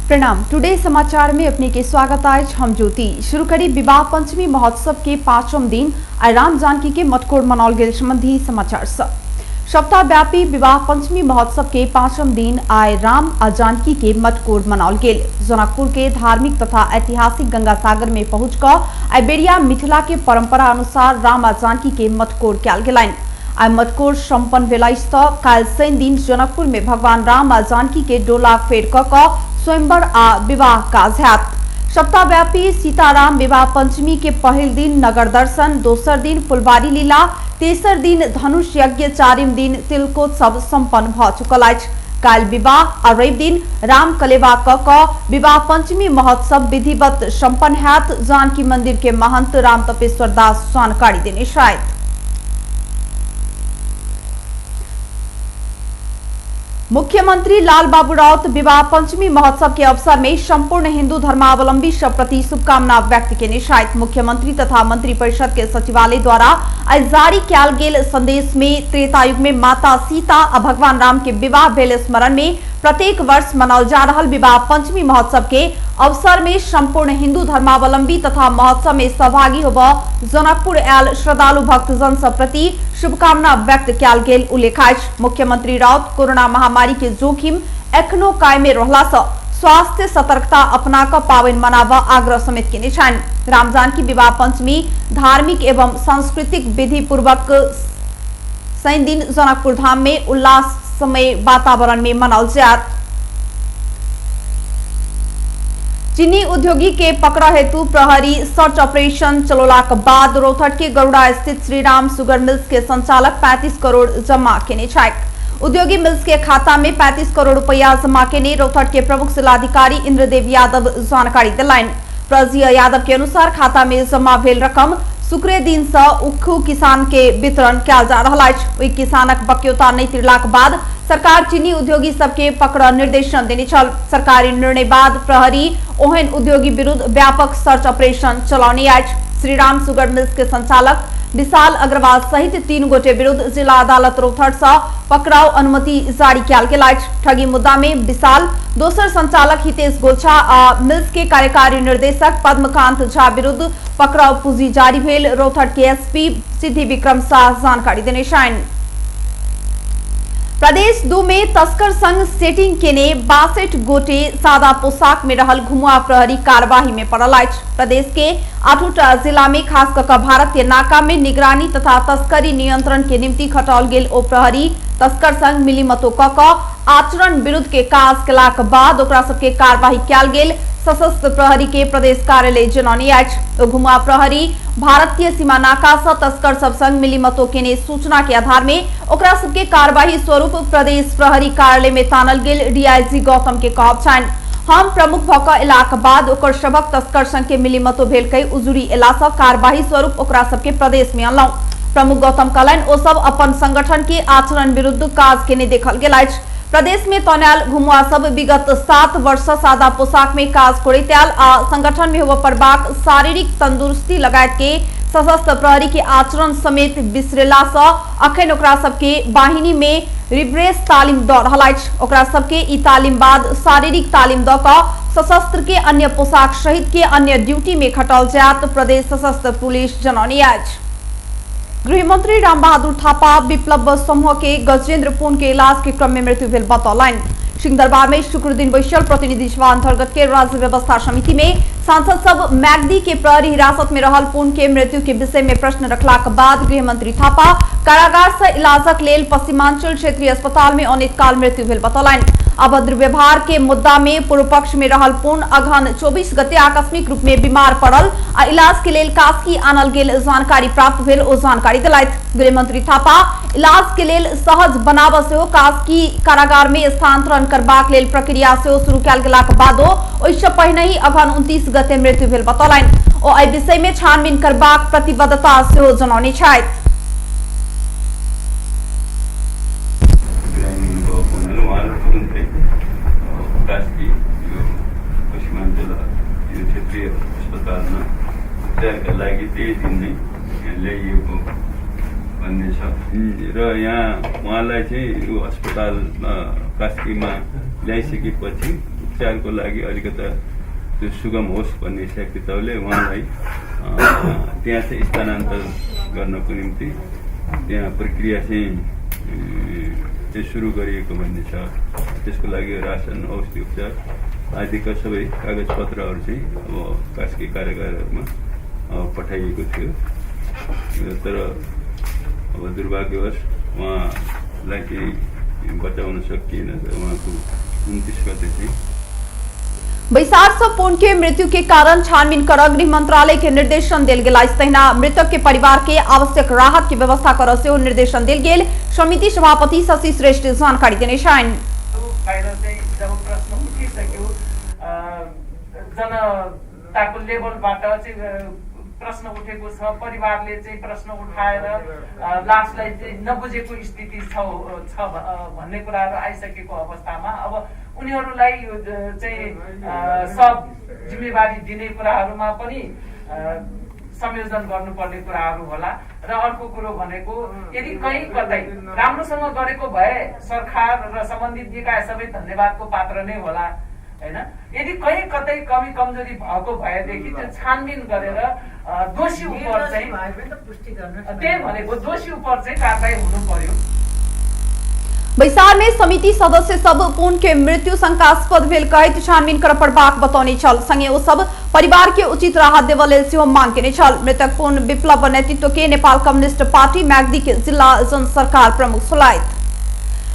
प्रणाम। टुडे समाचार में अपने के स्वागत अछि। हम ज्योति। शुरू करी विवाह पंचमी महोत्सव के पांचम दिन आ राम जानकी के मटकोर मनाओल गेल संबंधी समाचार सँ। सप्ताहव्यापी विवाह पंचमी महोत्सव के पांचम दिन आइ राम आ जानकी के मटकोर मनाओल गेल। जनकपुर के धार्मिक तथा ऐतिहासिक गंगा सागर में पहुंच कऽ आइ बेरिया मिथिला के परंपरा अनुसार राम आ जानकी के मटकोर कयल गेलनि। आइ मटकोर सम्पन्न भेल अछि तऽ काल्हि शनि दिन जनकपुर में भगवान राम आ जानकी के डोला फेर कऽ कऽ स्वयंवर आ विवाह काज हैत। सप्ताहव्यापी सीताराम विवाह पंचमी के पहिल दिन नगर दर्शन, दोसर दिन फुलबाड़ी लीला, तेसर दिन धनुष यज्ञ, चारिम दिन तिलकोत्सव सम्पन्न भऽ चुकल अछि। काल्हि विवाह आ रवि दिन राम कलेवा कऽ कऽ विवाह पंचमी महोत्सव विधिवत सम्पन्न हैत। जानकी मंदिर के महंत राम तपेश्वर दास जानकारी देने छथि। मुख्यमंत्री लाल बाबू राउत विवाह पंचमी महोत्सव के अवसर में संपूर्ण हिंदू धर्मावलंबी सब प्रति शुभकामना व्यक्त केने छथि। मुख्यमंत्री तथा मंत्री परिषद के सचिवालय द्वारा आइ जारी कयल गेल संदेश में त्रेतायुग में माता सीता आ भगवान राम के विवाह भेल स्मरण में प्रत्येक वर्ष मनाओल जा रहल विवाह पंचमी महोत्सव के अवसर में संपूर्ण हिंदू धर्मावलंबी तथा महोत्सव में सहभागी होबऽ जनकपुर आयल श्रद्धालु भक्तजन सब प्रति शुभकामना व्यक्त कयल गेल उल्लेख अछि। मुख्यमंत्री राउत कोरोना महामारी के जोखिम एखनो कायमे रहला सँ स्वास्थ्य सतर्कता अपना कऽ पाबनि मनाबऽ आग्रह समेत केने छनि। राम जानकी विवाह पंचमी धार्मिक एवं सांस्कृतिक विधि पूर्वक शनि दिन जनकपुर धाम में उल्लासमय वातावरण में मनाओल जायत। चीनी उद्योगी के पकड़ हेतु प्रहरी सर्च ऑपरेशन चलौलाक बाद रौतहट के गरुड़ा स्थित श्रीराम शुगर मिल्स के संचालक 35 करोड़ जमा केने छथि। उद्योगी मिल्स के खाता में 35 करोड़ रुपया जमा केने रौतहट के प्रमुख जिलाधिकारी इंद्रदेव यादव जानकारी देलनि। प्रजिया यादव के अनुसार खाता में जमा भेल रकम शुक्रे दिन से उखु किसान के वितरण कयल जा रहल अछि। ओहि किसानक बक्यौता नहि तिरलाक बाद सरकार चीनी उद्योगी सबके पकड़ निर्देशन देने छल। सरकारी निर्णय बाद प्रहरी ओहन उद्योगी विरुद्ध व्यापक सर्च ऑपरेशन चलौने अछि। श्रीराम शुगर मिल्स के संचालक विशाल अग्रवाल सहित 3 गोटे विरुद्ध जिला अदालत रौतहट सँ पकड़ाव अनुमति जारी कयल गेल अछि। ठगी मुद्दा में विशाल, दोसर संचालक हितेश गोलछा आ मिल्स के कार्यकारी निर्देशक पद्मकांत झा विरुद्ध पकड़ाव पूंजी जारी भेल रौतहट के एसपी सिद्धि विक्रम शाह जानकारी देने छनि। प्रदेश 2 में तस्कर संग सेटिंग केने 62 गोटे सादा पोशाक में रहल घुमुआ प्रहरी कार्यवाही में पड़ल अछि। प्रदेश के 8टा जिला में खास कऽ कऽ भारतीय नाका में निगरानी तथा तस्करी नियंत्रण के निम्ति खटाओल गेल ओ प्रहरी तस्कर संग मिलीमतो कऽ कऽ आचरण विरुद्ध के काज केलाक बाद ओकरा सबके कार्यवाही कयल गेल सशस्त्र प्रहरी के प्रदेश कार्यालय जनौने अछि। ओ घुमुआ प्रहरी भारतीय सीमा नाका सँ तस्कर सब संग मिलीमतो केने सूचना के आधार में ओकरा सबके कार्यवाही स्वरूप प्रदेश प्रहरी कार्यालय में तानल गेल डीआईजी गौतम के कहब छनि। हम प्रमुख भऽ कऽ एलाक बाद ओकर सभक तस्कर संग के मिलीमतो भेल कहि उजुरी एला सँ कार्यवाही स्वरूप ओकरा सबके प्रदेश में अनलहुँ। प्रमुख गौतम कहलनि ओ सब अपन संगठन के आचरण विरुद्ध काज केने देखल गेल अछि। प्रदेश में तनायल घुमुआ सब विगत 7 वर्ष सँ सादा पोशाक में काज करैत आयल आ संगठन में होबय पड़बाक शारीरिक तंदुरुस्ती लगायत के सशस्त्र प्रहरी के आचरण समेत बिसरेला सँ अखन ओकरा सबके वाहिनी में रिफ्रेश तालीम दऽ रहल अछि। ओकरा सबके ई तालीम बाद शारीरिक तालीम दऽ कऽ सशस्त्र के अन्य पोशाक सहित के अन्य ड्यूटी में खटाओल जायत प्रदेश सशस्त्र पुलिस जनौने अछि। गृहमंत्री रामबहादुर थापा विप्लव समूह के गजेंद्र पुन के इलाज के क्रम में मृत्यु भेल बतौलनि। सिंहदरबार में शुक्र दिन बैसल प्रतिनिधि सभा अंतर्गत के राज्य व्यवस्था समिति में सांसद सब मैगदी के प्रहरी हिरासत में रहल पुन के मृत्यु के विषय में प्रश्न रखलाक बाद गृहमंत्री थापा कारागार से इलाजक लेल पश्चिमांचल क्षेत्रीय अस्पताल में अनितकाल मृत्यु भेल बतौलनि। अभद्र व्यवहार के मुद्दा में पूर्व पक्ष में रहल पुन अगहन 24 गते आकस्मिक रूप में बीमार पड़ल आ इलाज के लेल कास्की आनल गेल जानकारी प्राप्त भेल ओ जानकारी देलथि। गृहमंत्री थापा इलाज के लेल सहज बनाबऽ सेहो कास्की कारागार में स्थानांतरण करबाक लेल प्रक्रिया सेहो शुरू कयल गेलाक बादो ओहिसँ पहिने ही अगहन 29 गते मृत्यु भेल बतौलनि। ओ एहि विषय में छानबीन करबाक प्रतिबद्धता सेहो जनौने छथि। क्षेत्रीय अस्पतालमा उपचारका लागि त्यही दिन नै यहाँ ल्याइएको भन्ने छ र यहाँ उहाँलाई चाहिँ यो अस्पतालमा कास्कीमा ल्याइसकेपछि उपचारको लागि अलिकता त्यो सुगम होस् भन्ने हिसाब किताबले उहाँलाई त्यहाँ चाहिँ स्थानान्तर गर्नको निम्ति त्यहाँ प्रक्रिया चाहिँ सुरु गरिएको भन्ने छ। त्यसको लागि रासन, औषधि उपचार आदिका सबै कागजपत्रहरू चाहिँ अब कास्की कारागारमा पठाइएको थियो। तर अब दुर्भाग्यवश उहाँलाई चाहिँ बचाउन सकिएन र उहाँको 29 गते चाहिँ बैसार से पुन के मृत्यु के कारण छानबीन कर गृह मंत्रालय के निर्देशन देल गेल अछि। तहिना मृतक के परिवार के आवश्यक राहत के व्यवस्था कर सेहो निर्देशन देल गेल समिति सभापति शशि श्रेष्ठ जानकारी देने छनि। बाहिर चाहिँ जब प्रश्न उठिसक्यो, जनताको लेभलबाट चाहिँ प्रश्न उठेको छ, परिवारले चाहिँ प्रश्न उठाएर लासलाई चाहिँ नबुझेको स्थिति छ भन्ने कुराहरू आइसकेको अवस्थामा अब उनीहरूलाई यो चाहिँ सब जिम्मेवारी दिने कुराहरूमा पनि संयोजन गर्नुपर्ने कुराहरू होला। र अर्को कुरो भनेको यदि कहीँ कतै राम्रोसँग गरेको भए सरकार र सम्बन्धित निकाय सबै धन्यवादको पात्र नै होला, हैन? यदि कहीँ कतै कमी कमजोरी भएको भएदेखि त्यो छानबिन गरेर दोषी उप चाहिँ, त्यही भनेको दोषी उप चाहिँ कारबाही हुनु पर्यो। बैसार में समिति सदस्य सब पुन के मृत्यु शंकास्पद भेल कहैत छानबीन कर पड़बाक बतौने छल। संगे ओ सब परिवार के उचित राहत देबऽ लेल सेहो मांग केने छल। मृतक पुन विप्लव नेतृत्व के नेपाल कम्युनिस्ट पार्टी मैगदी के जिला जन सरकार प्रमुख छलथि।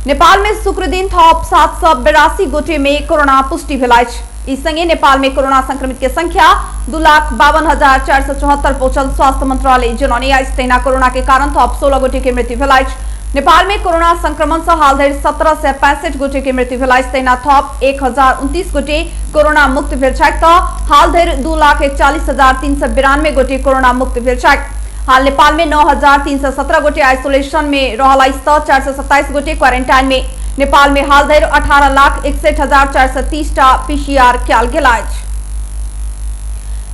नेपाल में शुक्र दिन थप 782 गोटे में कोरोना पुष्टि भेल अछि। इस संगे नेपाल में कोरोना संक्रमित के संख्या 2,52,474 पहुंचल स्वास्थ्य मंत्रालय जनौने अछि। तहिना कोरोना के कारण थप 16 गोटे के मृत्यु भेल अछि। नेपाल में कोरोना संक्रमण से हाल धरि 1765 गोटे के मृत्यु भेल अछि। तहिना थप 1029 गोटे कोरोना मुक्त भेल छथि त हाल धरि 2,41,392 गोटे कोरोना मुक्त भेल छथि। हाल नेपाल में 9,317 गोटे आइसोलेशन में रहल अछि त 427 गोटे क्वारेंटाइन में। नेपाल में हाल धरि 18,61,430 टा पीसीआर कयल गेल अछि।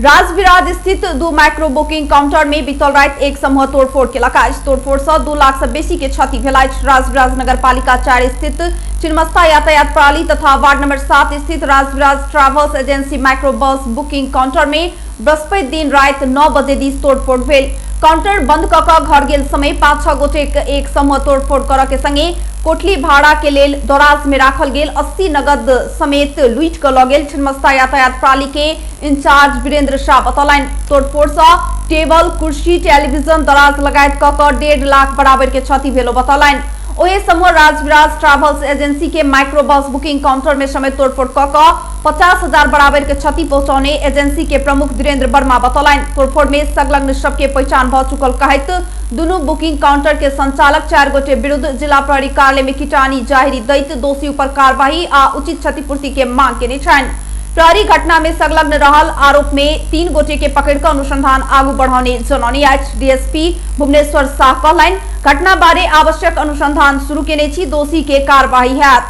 राजविराज स्थित 2 माइक्रो बुकिंग काउंटर में बीतल राति एक समूह तोड़फोड़ केलक अछि। तोड़फोड़ से 2 लाख से बेसी के क्षति भेल अछि। राजविराज नगरपालिका 4 स्थित छिन्नमस्ता यातायात प्रणाली तथा वार्ड नंबर 7 स्थित Rajbiraj travels agency micro bus booking counter में बृहस्पति दिन राति 9 बजे दिस तोड़फोड़ भेल। काउंटर बंद क क घर गेल समय 5-6 गोटे एक समूह तोड़फोड़ करऽ के संगे कोठली भाड़ा के लेल दराज में राखल गेल 80 नगद समेत लूटि क लऽ गेल छिन्नमस्ता यातायात प्रणाली के इंचार्ज वीरेंद्र शाह बतौलनि। तोड़फोड़ से टेबल, कुर्सी, टेलीविजन, दराज लगायत क क 1.5 लाख बराबर के क्षति भेल बतौलनि। ओहे समूह राजविराज ट्रेवल्स एजेंसी के माइक्रो बस बुकिंग काउंटर में समेत तोड़फोड़ क क 50,000 बराबर के क्षति पहुंचौने एजेंसी के प्रमुख वीरेंद्र वर्मा बतौलनि। तोड़फोड़ में संलग्न सबके पहचान भ चुकल कहैत दुनू बुकिंग काउंटर के संचालक 4 गोटे विरुद्ध जिला प्रहरी कार्यालय में किटानी जाहिरी दैत दोषी ऊपर कार्रवाई आ उचित क्षतिपूर्ति के मांग केने छनि। प्रहरी घटना में संलग्न रहल आरोप में 3 गोटे के पकड़ क अनुसंधान आगू बढ़ौने जनौने अछि। डीएसपी भुवनेश्वर शाह कहलनि, घटना बारे आवश्यक अनुसंधान शुरू केने छी, दोषी के कार्रवाई हैत।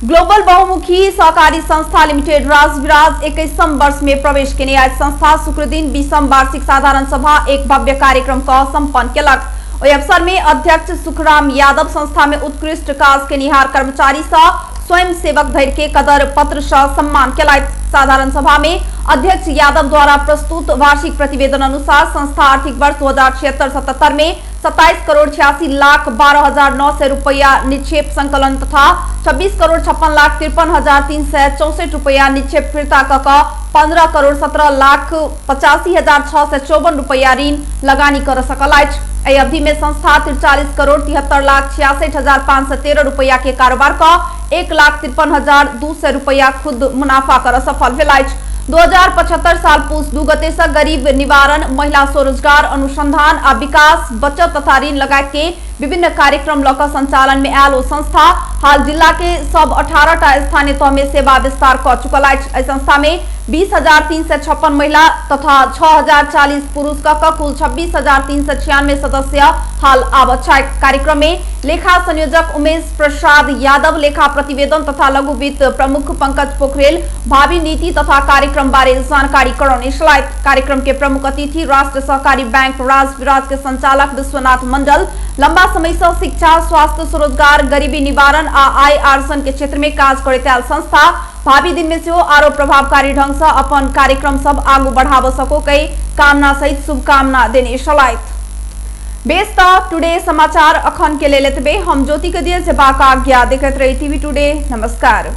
ग्लोबल बहुमुखी सहकारी संस्था लिमिटेड राजविराज 21 वर्ष में प्रवेश केने अछि। संस्था शुक्रदिन 20म वार्षिक साधारण सभा एक भव्य कार्यक्रम क संपन्न केलक। ओहि अवसर में अध्यक्ष सुखराम यादव संस्था में उत्कृष्ट काज केनिहार कर्मचारी सँ स्वयं सेवक धरि के कदर पत्र सँ सम्मान केलथि। साधारण सभा में अध्यक्ष यादव द्वारा प्रस्तुत वार्षिक प्रतिवेदन अनुसार संस्था आर्थिक वर्ष 2076-77 में 27,86,12,900 रुपया निक्षेप संकलन तथा 26,56,53,364 रुपया निक्षेप फिर्ता क 15,17,85,654 रुपया ऋण लगानी कर सकल अछि। एहि अवधि में संस्था 43,73,66,513 रुपया के कारोबार क 1,53,200 रुपया खुद मुनाफा कर सफल भेल अछि। 2075 साल पुस 2 गते से गरीब निवारण, महिला स्वरोजगार अनुसंधान आ विकास, बचत तथा ऋण लगायत के विभिन्न कार्यक्रम लऽ क संचालन में आयल ओ संस्था हाल जिला के सब 18 टा स्थानीय तह में सेवा विस्तार क चुकल अछि। एहि संस्था में 20,356 महिला तथा 6,040 पुरुष क कुल 26,396 सदस्य हाल आवत छथि। कार्यक्रम में लेखा संयोजक उमेश प्रसाद यादव, लेखा प्रतिवेदन तथा लघु वित्त प्रमुख पंकज पोखरेल भावी नीति तथा कार्यक्रम बारे जानकारी करौने छलथि। कार्यक्रम के प्रमुख अतिथि राष्ट्र सहकारी बैंक राजविराज के संचालक विश्वनाथ मंडल लंबा समय से शिक्षा, स्वास्थ्य, स्वरोजगार, गरीबी निवारण आ आय आर्जन के क्षेत्र में काज करैत आयल संस्था भावी दिन में सेहो आरो प्रभावकारी ढंग से अपन कार्यक्रम सब आगू बढ़ाव सको कई कामना सहित शुभकामना देने छलथि। बेस त टुडे समाचार अखन के लेल एतबे। हम ज्योति के दिए जेबाक आज्ञा। देखैत रही टीवी टुडे। नमस्कार।